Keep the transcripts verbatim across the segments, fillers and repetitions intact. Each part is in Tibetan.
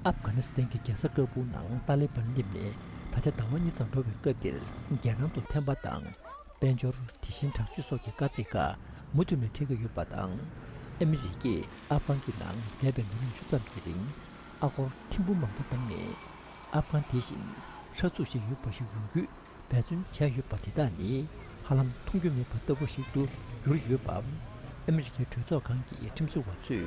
ཨབ་གྷ་ནི་སི་ཐན་གྱི་རྒྱལ་ས་ཀ་བུལ་ནང་ཏཱ་ལི་བན་སླེབས་ནས་ད་ཆ་ཟླ་བ་གཉིས་ཙམ་འགྲོ་བའི་སྐབས་འདིར་རྒྱལ་ནང་དུ་འཐེན་པ་དང་། དཔལ་འབྱོར། དེ་བཞིན་དྲག་སྤྱོད་སོགས་ཀྱི་དཀའ་ཚེགས་ཁག་མུ་མཐུད་ནས་འཕྲད་ཀྱི་ཡོད་པ་དང་། ཨ་མི་རི་ཀས་ཨབ་གྷན་གྱི་ནང་འདས་པའི་མི་ལོ་ཉི་ཤུ་ཙམ་གྱི་རིང་ཨ་སྒོར་ཐེར་འབུམ་མང་པོ་བཏང་ནས། ཨབ་གྷན་དེ་བཞིན་ཧྲག་སྡུག་ཅིག་ཡོད་པ་ཞིག་ཡོང་རྒྱུའི་འབད་བརྩོན་བྱས་ཡོད་པ་དེ་དག་ནི་ཧ་ལམ་མཐོང་རྒྱུ་མེད་པ་ལྟ་བུ་ཞིག་ཏུ་གྱུར་ཡོད་པ། ཨ་མི་རི་ཀའི་གྲོས་ཚོགས་ཁང་གི་ཁྲིམས་བཟོ་བ་ཚོས་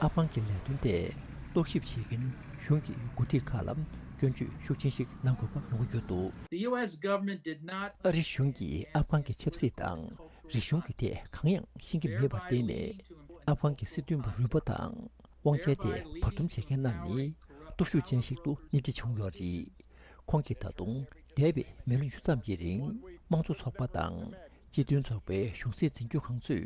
ཨབ་གྷན་གྱི་ལས་དོན་ཐད་རྟོག་ཞིབ་བྱེད་མཁན་གཞུང་གི་འགོ་ཁྲིད་ཁག་ལ་སྐྱོན་བརྗོད་ཤུགས་ཆེན་ཞིག་གནང་དགོས་པ་ཡོང་གི་ཡོད་འདུག The U S government did not ཨ་རི་གཞུང་གིས་ཨབ་གྷན་གྱི་ཆབ་སྲིད་དང་རིག་གཞུང་གི་ཐད་གང་ཡང་ཤེས་ཀྱི་མེད་པར་བརྟེན་ནས། ཨབ་གྷན་གྱི་སྲིད་དོན་པ་རུས་པ་དང་། དབང་ཆའི་ཐད་བར་འདུམ་བྱེད་མཁན་རྣམས་ནི་སྟོབས་ཤུགས་ཅན་ཞིག་ཏུ་སྣེ་ཁྲིད་བྱུང་ཡོད་རེད། ཁོང་གིས་ད་དུང་འདས་པའི་མི་ལོ་ཉི་ཤུ་ཙམ་གྱི་རིང་དམངས་གཙོ་ཚོགས་པ་དང་སྤྱི་མཐུན་ཚོགས་པའི་གཞུང་སྲིད་འཛིན་སྐྱོང་ཁང་ཚོས་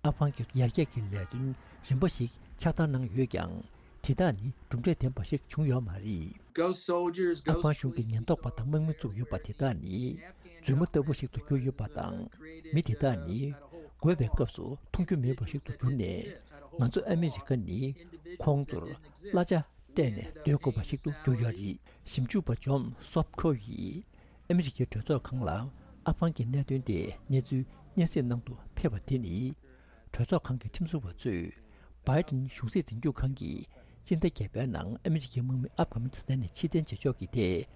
ཨབ་གྷན་གྱི་ཡར་རྒྱས་ཀྱི་ལས་དོན་རིམ་པ་ཞིག་ཕྱག་བསྟར་གནང་ཡོད་ཀྱང་། དེ་དག་ནི་གྲུབ་འབྲས་ལྡན་པ་ཞིག་བྱུང་ཡོད་མ་རེད། Ghost soldiers, ཨབ་གྷན་གཞུང་གི་ཉེན་རྟོག་པ་དང་དམག་མི་བཙུགས་ཡོད་པ་དེ་དག་ནི་རྫུན་མ་ལྟ་བུ་ཞིག་ཏུ་གྱུར་ཡོད་པ་དང་། མི་དེ་དག་ནི་དགོས་པའི་སྐབས་སུ་མཐོང་རྒྱུ་མེད་པ་ཞིག་ཏུ་གྱུར་ནས། ང་ཚོ་ཨ་མི་རི་ཀ་ནི་ཁོང་ཚོར་གླ་ཆ་སྤྲད་ནས་སྡོད་དགོས་པ་ཞིག་ཏུ་གྱུར་ཡོད་རེད། ཞིབ་འཇུག་པ་ཇོན་སོབ་ཁོ་ཡིས་ཨ་མི་རི་ཀའི་གྲོས་ཚོགས་ཁང་ལ་ཨབ་གྷན་གྱི་གནད་དོན་དེ་གནས་ཚུལ་སྙན་སེང་གནང་དུ་ཕེབས་པ་དེ་ནི། གྲོས་ཚོགས་ཁང་གི་ཁྲིམས་བཟོ་བ་ཚོས་བྷའི་ཏིན་གཞུང་སྲིད་འཛིན་སྐྱོང་ཁང་གིས་སྤྱི་ཟླ་བརྒྱད་པའི་ནང་ཨ་མི་རི་ཀའི་དམག་མི་ཨབ་གྷ་ནི་སི་ཐན་ནས་ཕྱིར་འཐེན་བྱེད་ཕྱོགས་ཀྱི་ཐད་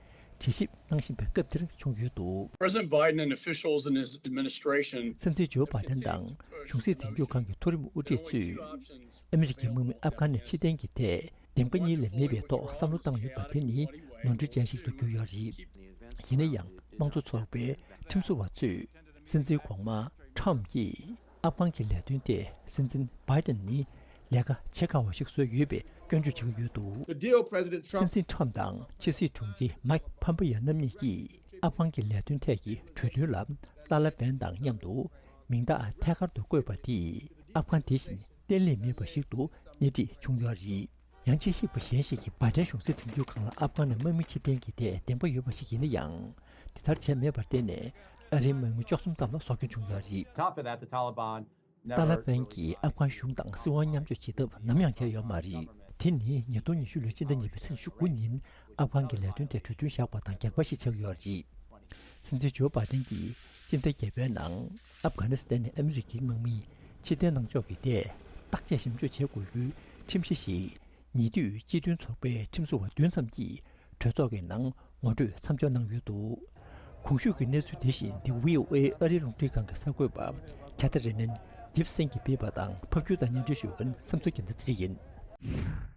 དྲི་ཞིབ་གནང་བཞིན་པའི་སྐབས་དེར་བྱུང་ཡོད་འདུག President Biden and officials in his administration སྲིད་འཛིན་ཇོ་བྷའི་ཏན་དང་གཞུང་སྲིད་འཛིན་སྐྱོང་ཁང་གི་མཐོ་རིམ་དབུ་ཁྲིད་ཚོས་ཨ་མི་རི་ཀའི་དམག་མི་ཨབ་གྷ་ནས་ཕྱིར་འཐེན་གྱི་ཐད་འདེམས་ཀ་གཉིས་ལས་མེད་པའི་ཐོག་བསམ་བློ་བཏང་ཡོད་པ་དེ་ནི་ནོར་འཁྲུལ་ཅན་ཞིག་ཏུ་གྱུར་ཡོད་རེད། ཡིན་ན་ཡང་དམངས་གཙོ་ཚོགས་པའི་ཁྲིམས་བཟོ་བ་ཚོས་སྲིད་འཛིན་གོང་མ་ཁྲམ་གྱིས། ཨབ་གྷན་གྱི་ལས་དོན་ཐད་སྲིད་འཛིན་བྷའི་ཏན་ནི་ལས་ཀ་བྱེད་དཀའ་བ་ཞིག་བཟོས་ཡོད་པའི་སྐྱོན་བརྗོད་བྱེད་ཀྱི་ཡོད་འདུག The deal President སྲིད་Trump འཛིན་ཁྲམ་དང་ཕྱི་སྲིད་དྲུང་ཆེ་མཱིག་ཕམ་པེ་ཡོ་རྣམ་གཉིས་ཀྱིས་ཨབ་གྷན་གྱི་ལས་དོན་ཐད་ཀྱི་གྲོས་མཐུན་ལ་ཏཱ་ལ་བན་དང་མཉམ་དུ་མིང་རྟགས་ཐད་ཀར་དུ་བཀོད་པ་དེས་ཨབ་གྷན་དེ་བཞིན་བརྟན་ལྷིང་མེད་པ་ཞིག་ཏུ་སྣེ་ཁྲིད་བྱུང་ཡོད་རེད། ཡང་དཔྱད་ཞིབ་པ་གཞན་ཞིག་གིས་བྷའི་ཏན་གཞུང་སྲིད་འཛིན་སྐྱོང་ཁང་ལ་ཨབ་གྷན་ནས་དམག་མི་ཕྱིར་འཐེན་གྱི་ཐད་འདེམས་ཀ་ཡོད་པ་ཞིག་ཡིན་ན་ཡང་། དེ་ལྟར་བྱས་མེད་པར་བརྟེན་ནས་ཨ་རིའི་དམག་མི་བཅུ་གསུམ་ཙམ་ལ་སྲོག་སྐྱོན་བྱུང་ཡོད་རེད། Top of that, the Taliban ཏཱ་ལ་བན་གྱིས་ཨབ་གྷན་གཞུང་དང་སྲིད་དབང་མཉམ་སྤྱོད་བྱེད་ཐབས་ནམ་ཡང་བྱས་ཡོད་མ་རེད། དེ་ནི་ཉིས་སྟོང་ཉི་ཤུ་ལོའི་ཕྱི་ཟླ་གཉིས་པའི་ཚེས་ཉི་ཤུ་དགུ་ཉིན་ཨབ་གྷན་གྱི་ལས་དོན་ཐད་གྲོས་མཐུན་བཞག་པ་དང་རྒྱག་པ་ཞིག་ཆགས་ཡོད་རེད། སྲིད་འཛིན་ཇོ་བྷའི་ཏན་གྱིས་ཕྱི་ཟླ་བརྒྱད་པའི་ནང་ཨབ་གྷ་ནི་སི་ཐན་ནས་ཨ་མི་རི་ཀའི་དམག་མི་ཕྱིར་འཐེན་གནང་ཕྱོགས་ཀྱི་ཐད་བརྟག་དཔྱད་ཞིབ་འཇུག་བྱེད་དགོས་རྒྱུའི་ཁྲིམས་གཞི་ཞིག་ཉེ་དུས་སྤྱི་མཐུན་ཚོགས་པའི་ཁྲིམས་བཟོ་བ་བདུན་ཙམ་གྱིས་གྲོས་ཚོགས་ཀྱི་ནང་ངོ་སྤྲོད་མཚམས་འཇོག་གནང་ཡོད་འདུག་གོང་ཞུས་ཀྱི་གནས་ཚུལ་དེ་བཞིན་འདི་བྷི་ཨོ་ཨེ་ཨ་རིའི་རླུང་འཕྲིན་ཁང་གི་གསར་འགོད་པ་ཁ་ཐ་རི་ནན་ཇིབ་སན་གྱིས་སྤེལ་བ་དང་། ཕབ་སྒྱུར་དང་སྙན་སྒྲོན་ཞུ་མཁན་བསམ་ཚུལ་རྒྱལ་མཚན་ཚེ་རིང་ཡིན།